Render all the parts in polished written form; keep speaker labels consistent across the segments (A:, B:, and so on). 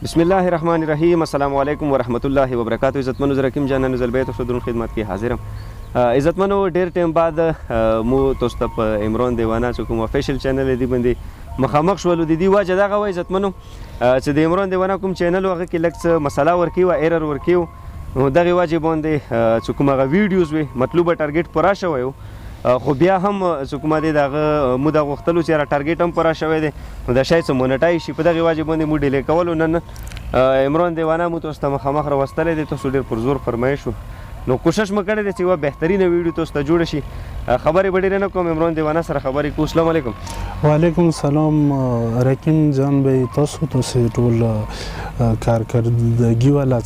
A: بسم الله الرحمن الرحیم. السلام علیکم ورحمت الله وبرکاته. عزتمنو زرکیم جانانو زلبیت شدرون خدمت کې حاضرم. عزتمنو، ډیر ټایم بعد مو تاسو ته په عمران دیوانه چې کوم افیشل چینل دی باندې مخامخ شولو. د دې وجه دغه وه عزتمنو چې د عمران دیوانه کوم چینل هغه کې لږ څه مسله ورکي وه، ایرر ورکي، نو دغې وجې باندې چې کوم هغه ویډیوز وې مطلوبه ټارګټ پوره شوی، خو بیا هم چې کومه دی د هغه مو دا غوښتلو چې را ټارګټ هم پوره شوی دی، نو دا شاید څه مونټای شي. په دغې وجې باندې مو ډیلې کولو. نن عمران دیوانه مو تاسو ته مخامخ راوستلی دی. تاسو ډېر پر زور فرمایش، نو کوشش مو کړی دی چې یوه بهترینه ویډیو تاسو ته جوړه شي. خبرې به ډېرې نه کوم، عمران دیوانه سره خبرې کوو. السلام علیکم.
B: وعلیکم السلام رقیم جان بھائی، تاسو ټول کارکردګي والا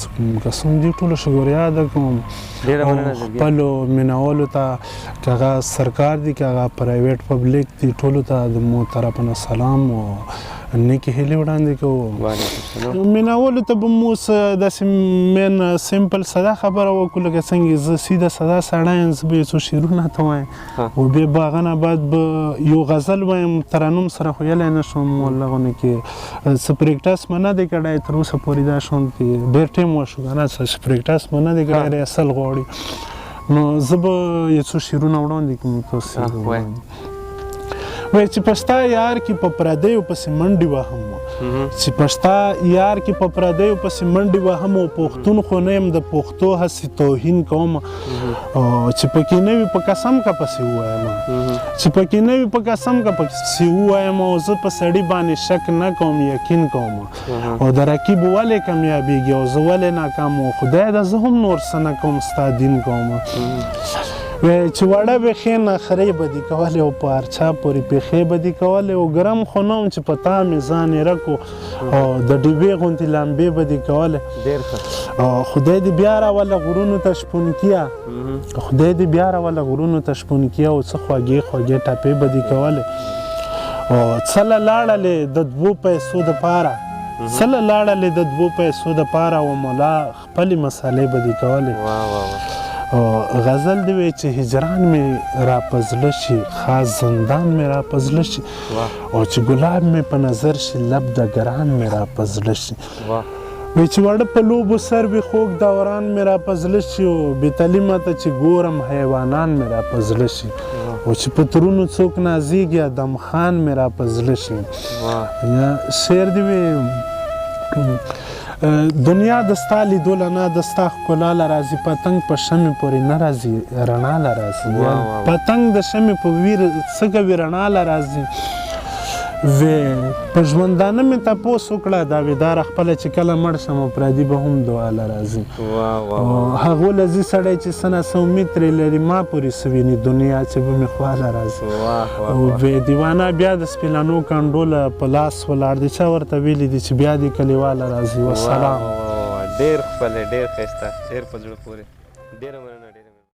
B: کسان دي، ټولو شکریا ادا کوم.
A: ډېره مننه.
B: خپلو مینهوالو ته، که هغه سرکار دي، که هغه پرایویټ پبلک دي، ټولو ته د مو طرف نه سلام او نیکې هیلې وړاندې کوو. مینهوالو ته به مو څه داسې مین سمپل ساده خبره وکړو، لکه څنګه زه سیده ساده سړی یم، زه به یو څو شعرونه ته وایم او بیا به هغه نه بعد به یو غزل وایم. ترنم سره خو یلی نه شوم والله، غونې کې څه پریکټس مې نه دی کړی تر اوسه پورې. دا شوم کې ډېر ټایم وشو که نه، څه پریکټس مې نه دی کړی، ریهرسل غواړي. نو زه به یو څو شعرونه وړاندې کړم تاسو. وای چې پستا یار کې په پردیو پسې منډې وهم، چې پستا یار کې په پردیو پسې منډې وهم، او پښتون خو نه یم، د پښتو هسې توهین کوم، چې پکې نه وي په قسم که پسې ووایم، چې پکې نه وي په قسم که پسې ووایم، او زه په سړي باندې شک نه کوم، یقین کوم، او د رقیب ولې کامیابېږي او زه ولې ناکام؟ خدای دا زه هم نور څه نه کوم، ستا دین کوم. چې وړه به ښې نخرې به دي کولې او په هر چا پورې پېښې به دي کولې، او ګرم خو نه وم چې په تا مې ځان ایره کو، او د ډیوې غوندې لمبې به دي کولې.
A: ډېر ښه.
B: خدای دې بیا راوله غرونو ته شپونکیه، خدای دې بیا راوله غرونو ته شپونکیه، او څه خوږې خوږې ټپې به دي کولې. او څله لاړلې د دوو پیسو دپاره، څله لاړلې د دوو پیسو دپاره، او مولا خپلې مسالې به دي کولې.
A: واه واه واه.
B: غزل دی وی چې هجران مې را په زړه شي، خاص زندان مې را په زړه شي، او چې ګلاب مې په نظر شي، لب د ګران مې را په زړه شي. وی چې واړه په لوبو سر وي، خوږ دوران مې را په زړه شي، او بې تعلیمه ته چې ګورم، حیوانان مې را په زړه شي، او چې په ترونو څوک نازیږي، ادم خان مې را په زړه شي. شعر دی وی دنیا د ستا لیدو له نه، د ستا ښکلا له راځي، پتنګ په شمې پورې نه راځي، رڼا له راځي. پتنګ د شمې په ویر څه کوي، رڼا له راځي. وې په ژوندانه مې تپوس وکړه دعوېداره خپله، چې کله مړ شم او پردي به هم دعا له راځي. هغو له ځي سړی چې څه نا څه امید ترې لري، ما پورې څه ویني دنیا چې به مې خوا له راځي. وې دیوانه بیا د سپیلانو کنډو له په لاس ولاړ دی، چا ورته ویلي دي چې بیا دې کلیواله راځي. وسلام.
A: ډېر ښکلی، ډېر ښایسته، ډېر په زړه پورې. ډېره مننه، ډېره.